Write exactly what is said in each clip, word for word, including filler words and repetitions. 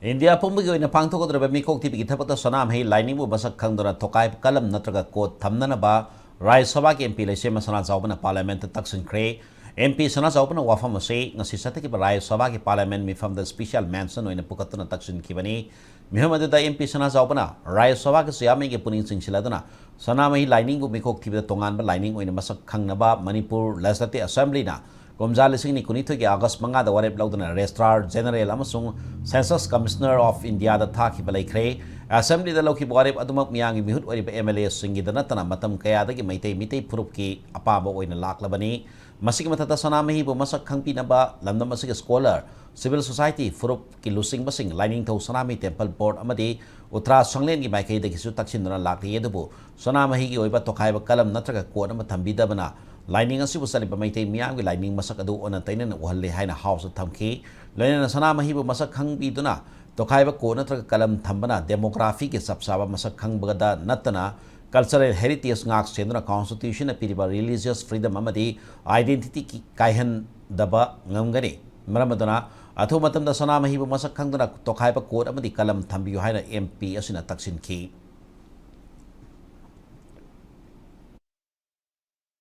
India ꯄꯨꯝꯕꯒꯤ ꯑꯣꯏꯅ ꯄꯥꯡꯊꯣꯛꯀꯗꯧꯔꯤꯕ ꯃꯤꯀꯣꯛ ꯊꯤꯕꯒꯤ ꯊꯕꯛꯇ ꯁꯅꯥꯃꯍꯤ ꯂꯥꯏꯅꯤꯡꯕꯨ ꯃꯁꯛ ꯈꯪꯗꯨꯅ ꯊꯣꯀꯥꯏꯕ ꯀꯂꯝ ꯅꯠꯇ꯭ꯔꯒ ꯀꯣꯠ ꯊꯝꯅꯅꯕ ꯔꯥꯖ꯭ꯌ ꯁꯚꯥꯒꯤ MP ꯂꯩꯁꯦꯝꯕ ꯁꯅꯥꯖꯥꯎꯕꯅ Parliament ꯇ ꯇꯛꯁꯤꯟꯈ꯭ꯔꯦ꯫ MP ꯁꯅꯥꯖꯥꯎꯕꯅ ꯋꯥꯐꯝ ꯑꯁꯤ ꯉꯁꯤ ꯆꯠꯊꯈꯤꯕ ꯔꯥꯖ꯭ꯌ ꯁꯚꯥꯒꯤ Parliament ꯃꯤꯐꯝꯗ special mention ꯑꯣꯏꯅ ꯄꯨꯈꯠꯇꯨꯅ ꯇꯛꯁꯤꯟꯈꯤꯕꯅꯤ꯫ ꯃꯤꯐꯝ ꯑꯗꯨꯗ MP ꯁꯅꯥꯖꯥꯎꯕꯅ ꯔꯥꯖ꯭ꯌ ꯁꯚꯥꯒꯤ chairman ꯒꯤ ꯄꯨꯛꯅꯤꯡ ꯆꯤꯡꯁꯤꯜꯂꯗꯨꯅ ꯁꯅꯥꯃꯍꯤ ꯂꯥꯏꯅꯤꯡꯕꯨ ꯃꯤꯀꯣꯛ ꯊꯤꯕꯗ ꯇꯣꯉꯥꯟꯕ ꯂꯥꯏꯅꯤꯡ ꯑꯣꯏꯅ ꯃꯁꯛ ꯈꯪꯅꯕ ꯃꯅꯤꯄꯨꯔ Legislative Assembly ꯅ ꯀꯨꯝꯖꯥ ꯂꯤꯁꯤꯡ ꯑꯅꯤ ꯀꯨꯟꯅꯤꯊꯣꯏꯒꯤ August ꯃꯉꯥꯗ ꯋꯥꯔꯦꯞ ꯂꯧꯗꯨꯅ Registrar General ꯑꯃꯁꯨꯡ Census Commissioner of India ꯗ ꯊꯥꯈꯤꯕ ꯂꯩꯈ꯭ꯔꯦ꯫ Assembly ꯗ ꯂꯧꯈꯤꯕ ꯋꯥꯔꯦꯞ ꯑꯗꯨꯃꯛ ꯃꯤꯌꯥꯝꯒꯤ ꯃꯤꯍꯨꯠ ꯑꯣꯏꯔꯤꯕ MLA ꯁꯤꯡꯒꯤꯗ ꯅꯠꯇꯅ ꯃꯇꯝ ꯀꯌꯥꯗꯒꯤ ꯃꯩꯇꯩ ꯃꯤꯇꯩ ꯐꯨꯔꯨꯞꯀꯤ ꯑꯄꯥꯝꯕ ꯑꯣꯏꯅ ꯂꯥꯛꯂꯕꯅꯤ꯫ ꯃꯁꯤꯒꯤ ꯃꯊꯛꯇ ꯁꯅꯥꯃꯍꯤꯕꯨ ꯃꯁꯛ ꯈꯪꯕꯤꯅꯕ ꯂꯝꯗꯝ ꯑꯁꯤꯒꯤ scholar, civil society, ꯐꯨꯔꯨꯞꯀꯤ ꯂꯨꯆꯤꯡꯕꯁꯤꯡ, ꯂꯥꯏꯅꯤꯡꯊꯧ ꯁꯅꯥꯃꯍꯤ Temple Board ꯑꯃꯗꯤ ꯎꯇ꯭ꯔꯥ ꯁꯪꯂꯦꯟꯒꯤ ꯃꯥꯏꯀꯩꯗꯒꯤꯁꯨ ꯇꯛꯁꯤꯟꯗꯨꯅ ꯂꯥꯛꯂꯤ꯫ ꯑꯗꯨꯕꯨ ꯁꯅꯥꯃꯍꯤꯒꯤ ꯑꯣꯏꯕ ꯇꯣꯈꯥꯏꯕ ꯀꯂꯝ ꯅꯠꯇ꯭ꯔꯒ ꯀꯣꯠ ꯑꯃ ꯊꯝꯕꯤꯗꯕꯅ ꯂꯥꯏꯅꯤꯡ ꯑꯁꯤꯕꯨ ꯆꯠꯂꯤꯕ ꯃꯩꯇꯩ ꯃꯤꯌꯥꯝꯒꯤ ꯂꯥꯏꯅꯤꯡ ꯃꯁꯛ ꯑꯗꯨ ꯑꯣꯟꯅ ꯇꯩꯅꯅ ꯎꯍꯜꯂꯦ ꯍꯥꯏꯅ House ꯇ ꯊꯝꯈꯤ꯫ ꯂꯣꯏꯅꯅ ꯁꯅꯥꯃꯍꯤꯕꯨ ꯃꯁꯛ ꯈꯪꯕꯤꯗꯨꯅ ꯇꯣꯈꯥꯏꯕ ꯀꯣꯠ ꯅꯠꯇ꯭ꯔꯒ ꯀꯂꯝ ꯊꯝꯕꯅ demography ꯒꯤ ꯆꯞ ꯆꯥꯕ ꯃꯁꯛ ꯈꯪꯕꯗ ꯅꯠꯇꯅ cultural heritage ꯉꯥꯛ ꯁꯦꯟꯗꯨꯅ Constitution ꯅ ꯄꯤꯔꯤꯕ religious freedom ꯑꯃꯗꯤ identity ꯀꯤ-, ꯀꯥꯏꯍꯟꯗꯕ ꯉꯝꯒꯅꯤ꯫ ꯃꯔꯝ ꯑꯗꯨꯅ ꯑꯊꯨꯕ ꯃꯇꯝꯗ ꯁꯅꯥꯃꯍꯤꯕꯨ ꯃꯁꯛ ꯈꯪꯗꯨꯅ ꯇꯣꯈꯥꯏꯕ ꯀꯣꯠ ꯑꯃꯗꯤ ꯀꯂꯝ ꯊꯝꯕꯤꯌꯨ ꯍꯥꯏꯅ MP ꯑꯁꯤꯅ ꯇꯛꯁꯤꯟꯈꯤ꯫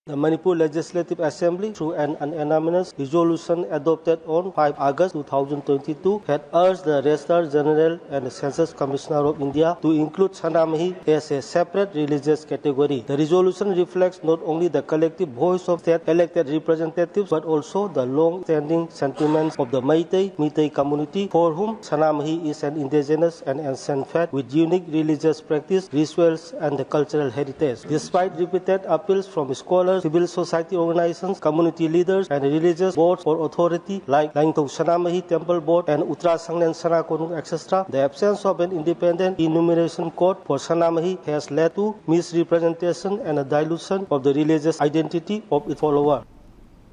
The Manipur Legislative Assembly, through an unanimous resolution adopted on five August two thousand twenty-two, had urged the Registrar General and the Census Commissioner of India to include Sanamahi as a separate religious category. The resolution reflects not only the collective voice of state elected representatives, but also the long-standing sentiments of the Meitei, Meitei community, for whom Sanamahi is an indigenous and ancient faith with unique religious practice, rituals, and the cultural heritage. Despite repeated appeals from scholars, civil society organizations, community leaders, and religious boards for authority like Laingthong Sanamahi Temple Board and Uttara Sanglen Sanakonung, et cetera, the absence of an independent enumeration code for Sanamahi has led to misrepresentation and a dilution of the religious identity of its followers.